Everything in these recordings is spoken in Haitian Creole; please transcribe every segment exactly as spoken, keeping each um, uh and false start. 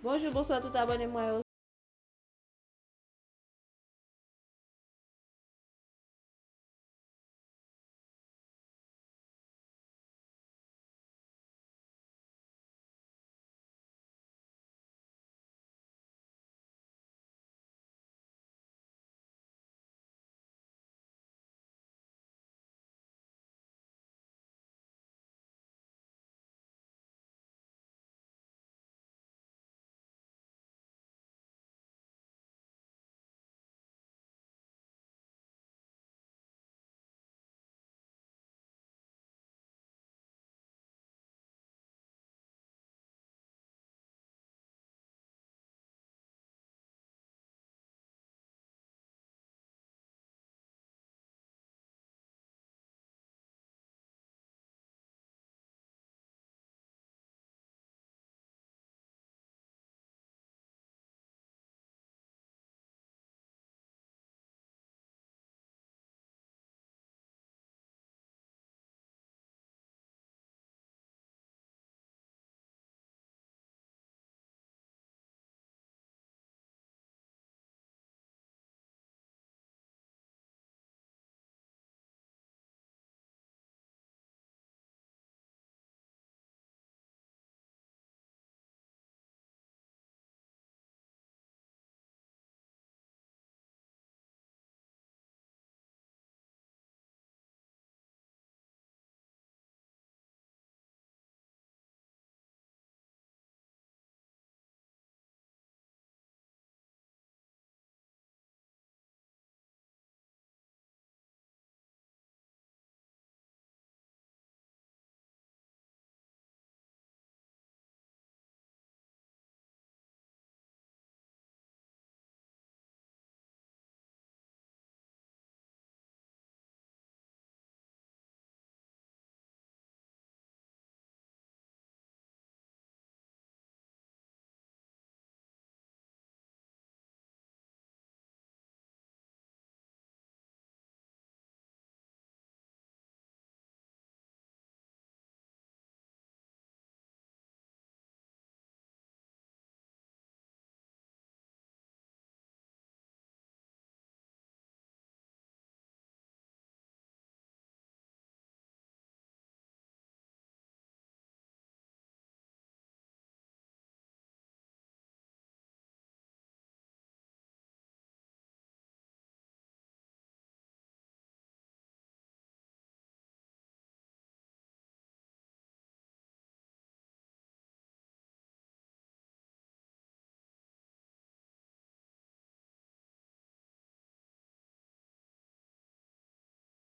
Bonjou, bonswa tout abòne mwen yo.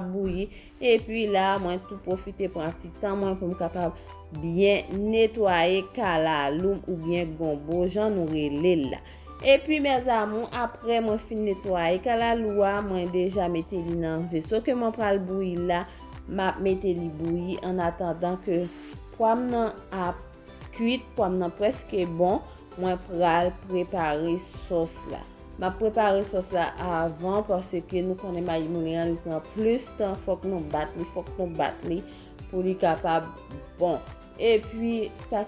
Bouyi. Epi la, mwen tou pwofite pran ti tan mwen pou m kapab byen netwaye kalalou m oubyen gonbo, jan nou rele l la. Epi, mes amours, apre mwen fin netwaye kalalou a, mwen deja mete li nan veso ke mwen pral bouyi la. M ap mete li bouyi an atandan ke pwa m nan ap kwit, pwa m nan prèske bon, mwen pral prepare sòs la. M ap prepare sòs la avan paske nou konnen mayi moulen an, li pran plis tan, fòk nou bat li, fòk nou bat li pou li kapab bon. Epi, sa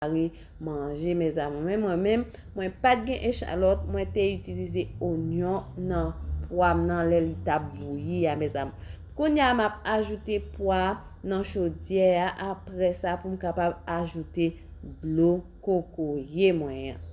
prepare manje, mes amours. Men mwen menm, mwen pa t gen echalòt, mwen te itilize onyon nan pwa m nan lè li t ap bouyi a, mes amours. Kounye a, m ap ajoute pwa nan chodyè a, apre sa, pou m kapab ajoute dlo kokoye mwen an.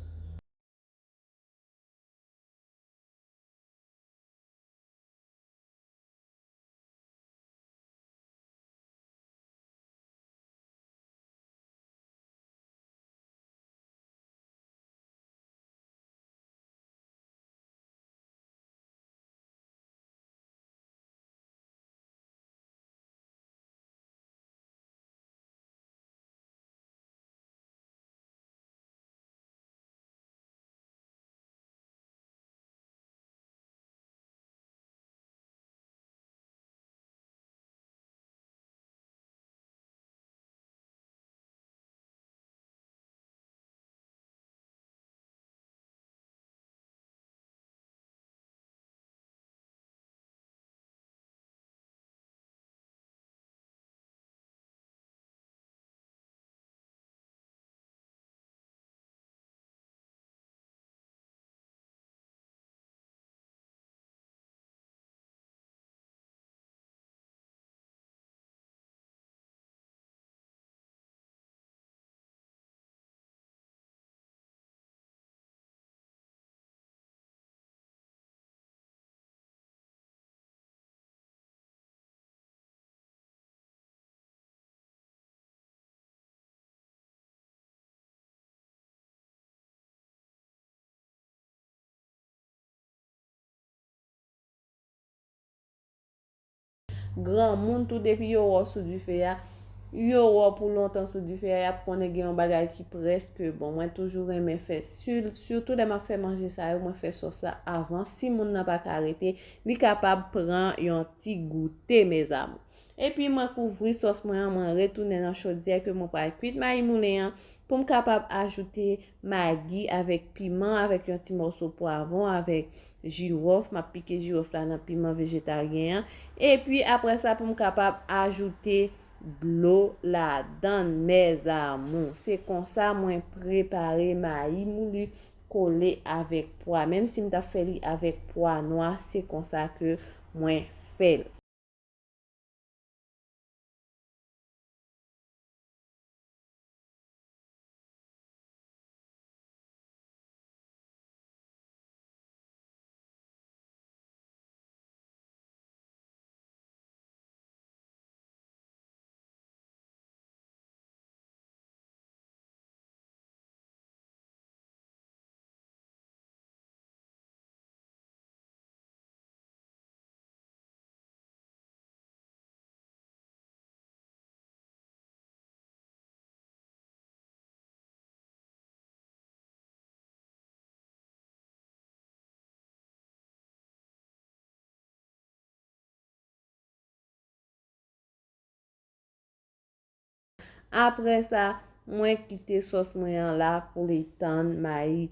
Granmoun tou, depi yo wè w sou dife a, yo wè w pou lontan sou dife a, y ap konnen gen yon bagay ki prèske bon. Mwen toujou renmen fè, si, sitou lè m ap fè manje sa yo, mwen fè sòs la avan. Si moun nan pa ka rete, li kapab pran yon ti goute, mes amours. Epi mwen kouvri sòs mwen an, mwen retounen nan chodyè ke mwen pral kwit mayi moulen an pou m kapab ajoute magi avèk piman, avèk yon ti mòso pwavwon, avèk jiwòf. M ap pike jiwòf la nan piman vejetaryen an. Epi apre sa, pou m kapab ajoute dlo ladann, mes amours. Se konsa mwen prepare mayi mouli kole avèk pwa. Menm si m t ap fè li avèk pwa nwa, se konsa ke mwen fè l. Apre sa, mwen kite sòs mwen an la pou li tann mayi.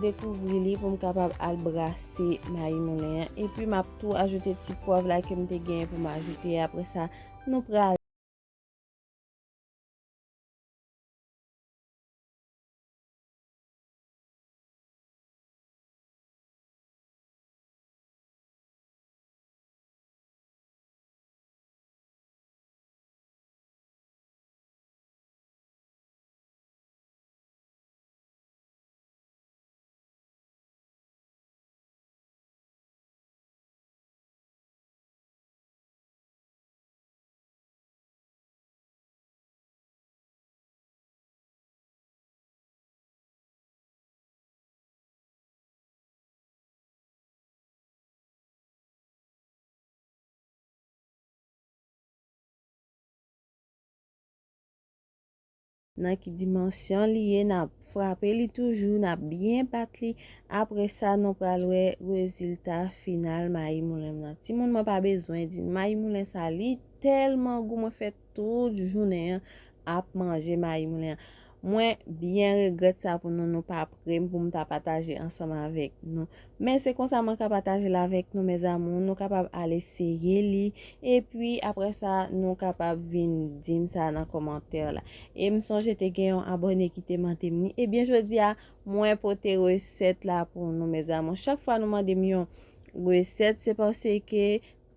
dekouvri li pou m kapab al brase mayi moulen an. Epi m ap tou ajoute ti pwav la ke m te genyen pou m ajoute. Apre sa, nou pral nan ki dimansyon li ye, n ap frape li toujou, n ap byen bat li. Apre sa, nou pral wè rezilta final mayi moulen m nan. Timoun, mwen pa bezwen di n, mayi moulen sa, li tèlman gou, mwen fè tout jounen an ap manje mayi moulen an. Mwen byen regrèt sa pou nou, nou pa pre m pou m ta pataje ansanm avèk nou. Men se konsa mwen ka pataje l avèk nou, mes amours. Nou kapab al eseye li. Epi, apre sa, nou kapab vin di m sa nan kòmantè la. E m sonje te gen yon abòne ki te mande m li. Ebyen, jodi a, mwen pote resèt la pou nou, mes amours. Chak fwa nou mande m yon resèt, se paske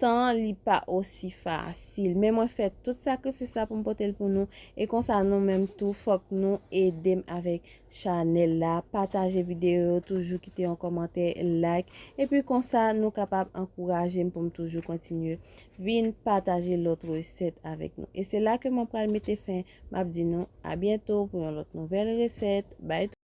tan li pa osi fasil. Men mwen fè tout sakrifis la pou m pote l pou nou. E konsa nou menm tou, fòk nou ede m avèk chanèl la. Pataje videyo yo, toujou kite yon kòmantè, like. Epi konsa nou kapab ankouraje m pou m toujou kontinye vin pataje lòt resèt avèk nou. E se la ke mwen pral mete fen. M ap di nou a byento pou yon lòt nouvèl resèt. Bye.